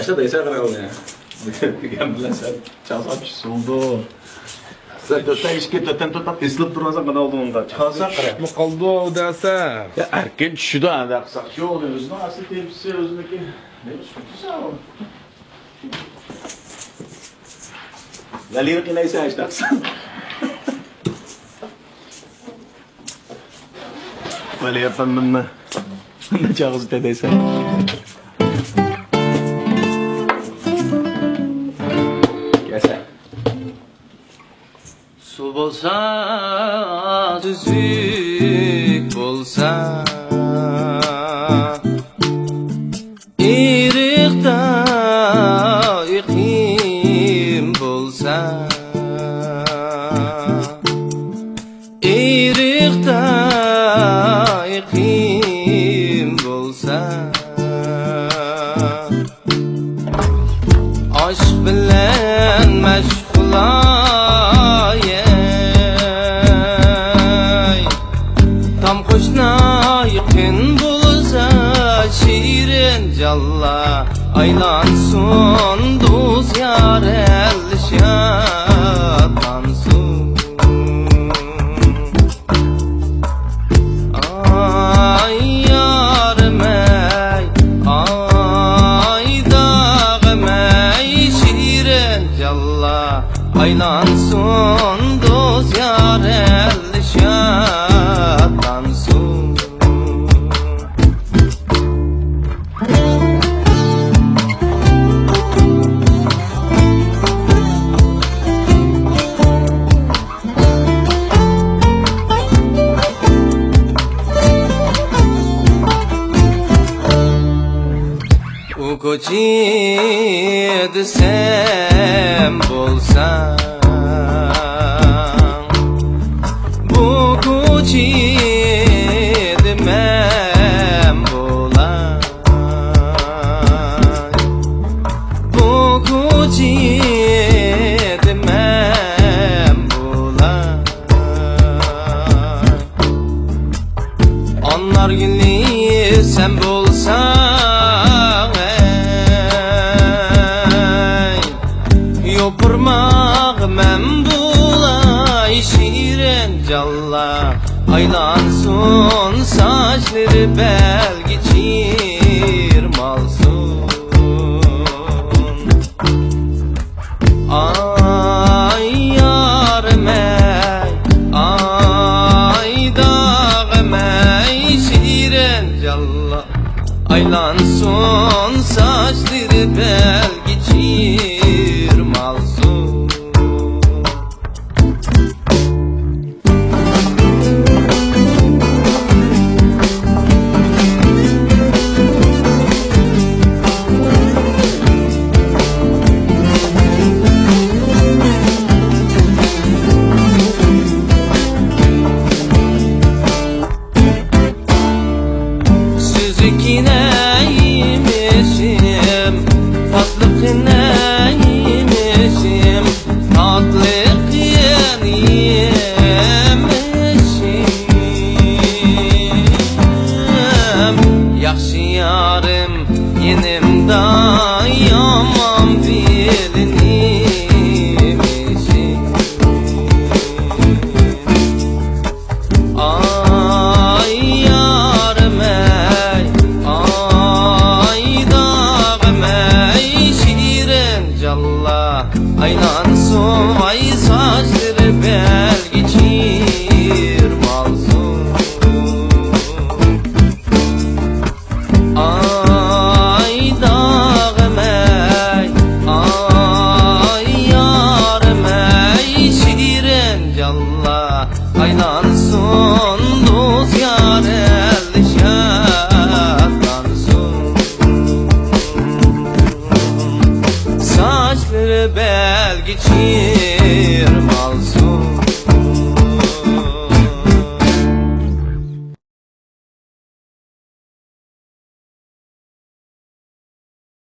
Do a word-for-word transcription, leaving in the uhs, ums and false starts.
ئاشۇ دەيسەن قاراۋۇلنى. دېگەن بىلەن سەن چالساڭ چۈشسە بولىدۇ. سەن تۆتتە ئىككى، تۆتتە تۆت دەپ ئېسىلىپ تۇرماساڭ قانداق بولىدۇ ئۇنىڭغا؟ چالساڭ قارا. چۈشۈپمۇ قالدى دەسە. يا ئەركىن چۈشىدۇ ھە دەپ قىلساق. شۇ ئۆزىنىڭ ئەسلى تېمىسى ئۆزىنىڭكى. نېمە سۈتىسەن ئۇ؟ ۋەلىنى قىينايسەن ھېچ دەقسەن. ۋەلى ئەپەندىمنى نەچچە ئاغزى تەدەيسەن. كەلسە. سۇ بولسا، سۈزۈك بولسا، ئېرىقتا ئېقىم بولسا، ئېرىقتا ئېقىم بولسا، ئاشىق بىلەن مەشۇق ئۇلاي، تام قوشنا يېقىن بولسا، شېرىن جانلار ئايلانسۇن، دوست يار ئەللىشىپ ياتلانسۇن. ئاي يارىم ئەي، ئاي داغىم ئەي، شېرىن جانلار ئايلانسۇن، دوست يار ئەللىشىپ ياتلانسۇن. ئۇ كوچىدا سەن بولساڭ، بۇ كوچىدا مەن بولاي، بۇ كوچىدا مەن بولاي. ئانار گۈلى سەن بولساڭ، ئەي، يوپۇرماق مەن بولاي، شېرىن جانلار ئايلانسۇن، ساچلىرى بەلگە چىرمالسۇن. ئاي يارىم ئەي، ئاي داغىم ئەي، شېرىن جانلار ئايلانسۇن، ساچلىرى بەلگە چىرمالسۇن. سۈزۈكىنە يېمىشىم، تاتلىقىنە يېمىشىم، تاتلىق يېمىشىم. ياخشى يارىم يېنىمدا، يامان بىلىنىمىشىم. ئاي يارىم ئەي، ئاي داغىم ئەي، شېرىن جانلار ئايلانسۇن، ۋاي ساچلىرى بەلگە چىرمالسۇن. ئاي داغىم ئەي، ئاي يارىم ئەي، شېرىن جانلار ئايلانسۇن، دوست يار ئەللىشىپ ياتلانسۇن. ساچلىرى بەلگە چىرمالسۇن.